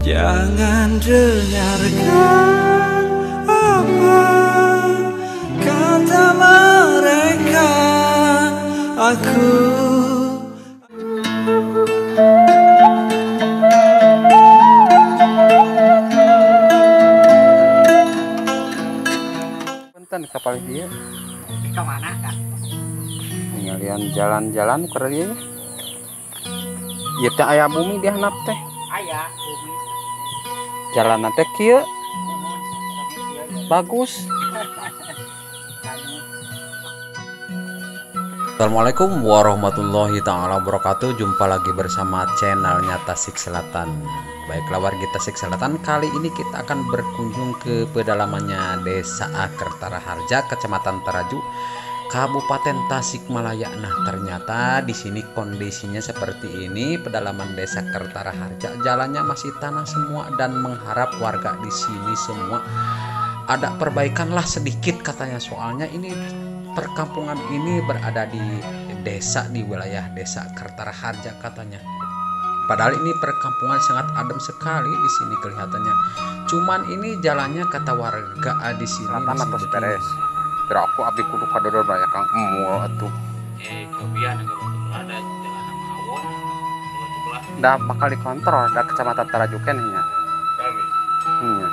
Jangan dengarkan apa kata mereka, aku. Punten kapal dia. Ke mana kak? Ningalian jalan-jalan keur ieu. Ieu teh aya bumi di handap teh. Aya bumi. Jalan teh kieu. Bagus. Assalamualaikum warahmatullahi taala wabarakatuh. Jumpa lagi bersama channelnya Tasik Selatan. Baiklah warga Tasik Selatan, kali ini kita akan berkunjung ke pedalamannya Desa Kertaraharja, Kecamatan Taraju, Kabupaten Tasikmalaya. Nah, ternyata di sini kondisinya seperti ini. Pedalaman Desa Kertaraharja, jalannya masih tanah semua dan mengharap warga di sini semua ada perbaikan lah sedikit katanya. Soalnya ini perkampungan ini berada di desa, di wilayah Desa Kertaraharja katanya. Padahal ini perkampungan sangat adem sekali di sini kelihatannya. Cuman ini jalannya kata warga di sini masih beres. Kira aku abdi kudu kadodor banyak kang emul atuh. Cobian ada jalan awon. Da bakal dikontrol da Kecamatan Taraju keneh nya. Kami. Nya.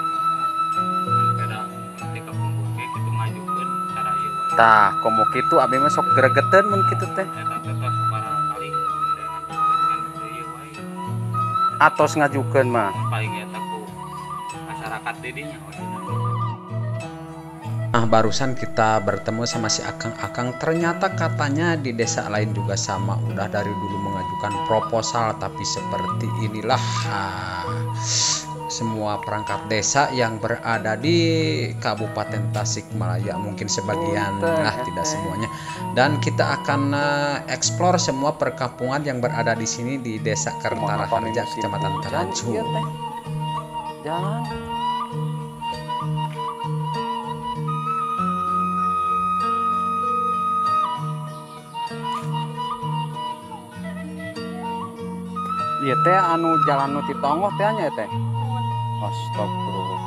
Kan Tah, komo kitu abdi mah sok gregeteun mun kitu teh. Atos ngajukeun mah. Paling eta ku masyarakat di dinya. Nah, barusan kita bertemu sama si Akang-akang. Ternyata katanya di desa lain juga sama, udah dari dulu mengajukan proposal, tapi seperti inilah semua perangkat desa yang berada di Kabupaten Tasikmalaya, mungkin sebagian lah, tidak semuanya. Dan kita akan explore semua perkampungan yang berada di sini di Desa Kertaraharja, Kecamatan Taraju. Jalan. Ieu teh anu jalan nu ti tonggoh teh nya teh. Astagfirullah.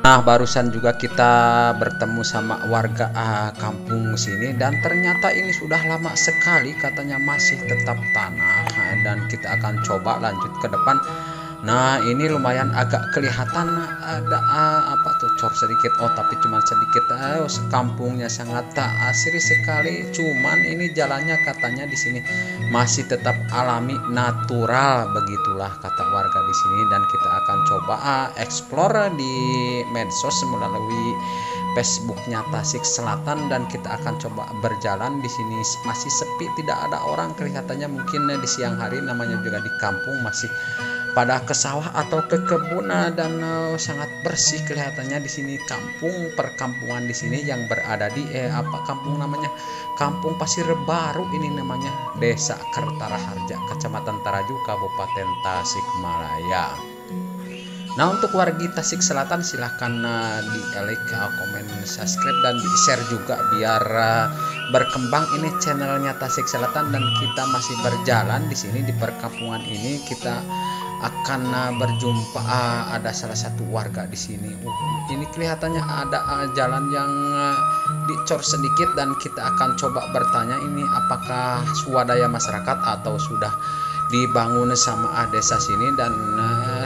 Nah, barusan juga kita bertemu sama warga kampung sini dan ternyata ini sudah lama sekali katanya masih tetap tanah. Dan kita akan coba lanjut ke depan. Nah, ini lumayan agak kelihatan ada apa tuh cor sedikit. Oh, tapi cuma sedikit. Kampungnya sangat tak asri sekali. Cuman ini jalannya katanya di sini masih tetap alami, natural, begitulah kata warga di sini. Dan kita akan coba explore di medsos melalui Facebooknya Tasik Selatan dan kita akan coba berjalan di sini. Masih sepi, tidak ada orang kelihatannya. Mungkin di siang hari, namanya juga di kampung masih pada ke sawah atau ke kebun, dan sangat bersih kelihatannya di sini kampung, perkampungan di sini yang berada di apa kampung namanya, Kampung Pasir Baru ini namanya, Desa Kertaraharja, Kecamatan Taraju, Kabupaten Tasikmalaya. Nah, untuk wargi Tasik Selatan silahkan di like, komen, subscribe, dan di share juga biar berkembang ini channelnya Tasik Selatan. Dan kita masih berjalan di sini di perkampungan ini, kita akan berjumpa ada salah satu warga di sini. Ini kelihatannya ada jalan yang dicor sedikit dan kita akan coba bertanya ini apakah swadaya masyarakat atau sudah dibangun sama desa sini. Dan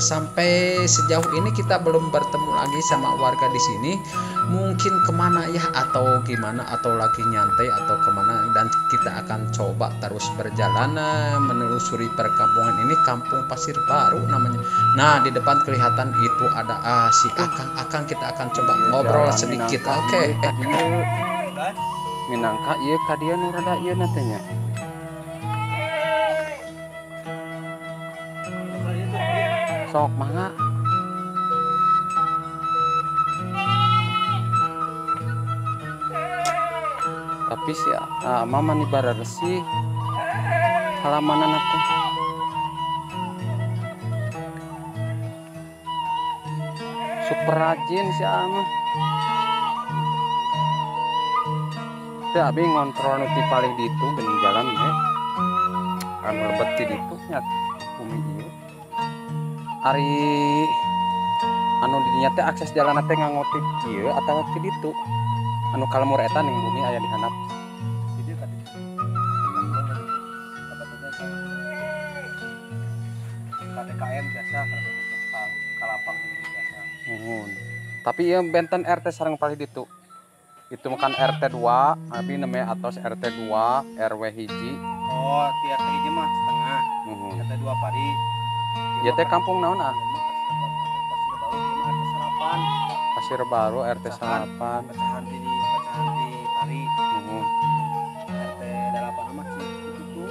sampai sejauh ini kita belum bertemu lagi sama warga di sini. Mungkin kemana ya, atau gimana, atau lagi nyantai atau kemana. Dan kita akan coba terus berjalan menelusuri perkampungan ini, Kampung Pasir Baru namanya. Nah, di depan kelihatan itu ada si Akang-akang. Kita akan coba ngobrol sedikit. Oke. Minangka ieu ka dieu nu rada ieu na teh nya. Sok mangga. Tapi si mama nih bararesih halamanan teh. Super rajin si ama. Teh abi ngontrol nu ti paling ditu geuning jalan we. Anu lebet ti ditu nya. Bumi bumi ieu. Ari anu di dinya teh akses jalan teh nganggo ti ieu atawa ti ditu. Anu ka lembur eta ning bumi aya di handap. Di dieu ka ditu. Ka DKM biasa ka lapang biasa. Nuhun. Tapi ieu benten RT sareng palih ditu. Itu makan RT 2, abi namanya atos RT 2, RW hiji. Oh, ti RT hiji mah setengah. Nuhun. RT 2 pari. Ieu teh kampung naon ah? Pasir Baru, ieu mah RT 8. Pasir Baru RT 8. Pecahan di pari. Nuhun. RT 8 mah itu tuh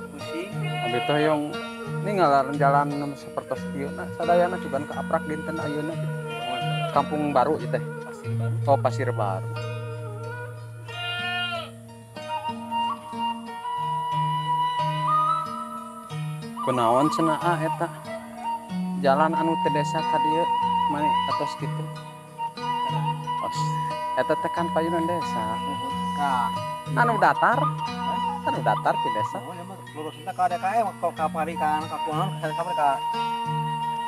pusing. Abi teh yang ningalan jalan sapertos ieu na sadayana cuman kaaprak dinten ayeuna gitu. Kampung baru ieu teh. Pasir Baru. Oh, Pasir Baru. Kunaon cenah ah eta jalan anu teu desa ka dieu mani atos kitu. Os eta teh kan payunan desa. Ka Anu datar. Anu datar ti desa. Oh, ya mah lurusna ka DKM ka pari ka ka kunaon ka ka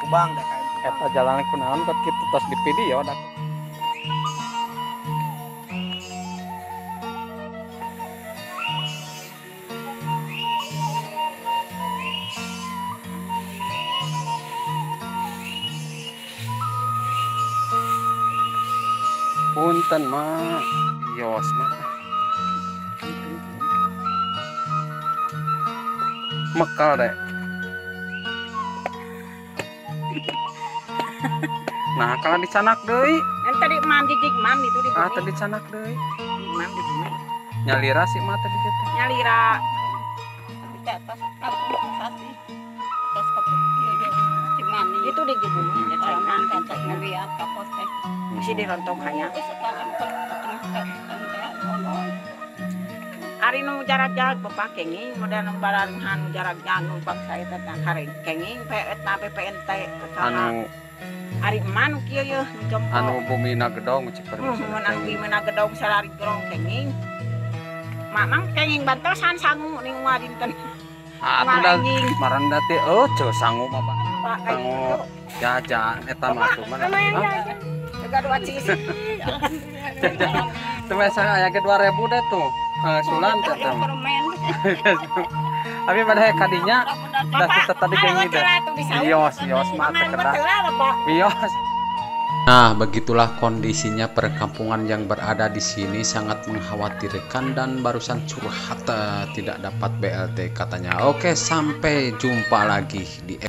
Kubang DKM. Eta jalan kunaon kok kitu tos di video da. Punten mah, yos mah. Mekal deh. Nah, kalau dicanak deui. Kan tadi mam jijik mam itu di Ah, tadi dicanak deui. Mam di bumi. Nyalira sih mah tadi kitu. Nyalira. Di atas sasi. Atas kopi. Itu di bumi. Mesti dirontok hanya. Ari nu jarak jauh bapak kenging, modal nu bararinghan nu jarak jauh nu bangsa eta teh kareng kenging eta PPNT Anu ari mah nu kieu yeuh nu jompo. Anu bumina gedong cik permisi. Mun anu bumina gedong salari gerong kenging. Mamang kenging bantosan sangu ning dinten. Ah, atuh da maranda teh eueuh sangu mah Pak. Sangu jajan eta mah atuh mah. Jaga dua cisi. Tuh biasa aya ge 2000 deh tuh. Sulan teh teh. Tapi pada kadinya dah kita tadi geuning deh. Bios bios mah teh kedah. Bios. Nah, begitulah kondisinya perkampungan yang berada di sini sangat mengkhawatirkan dan barusan curhat tidak dapat BLT katanya. Oke, sampai jumpa lagi di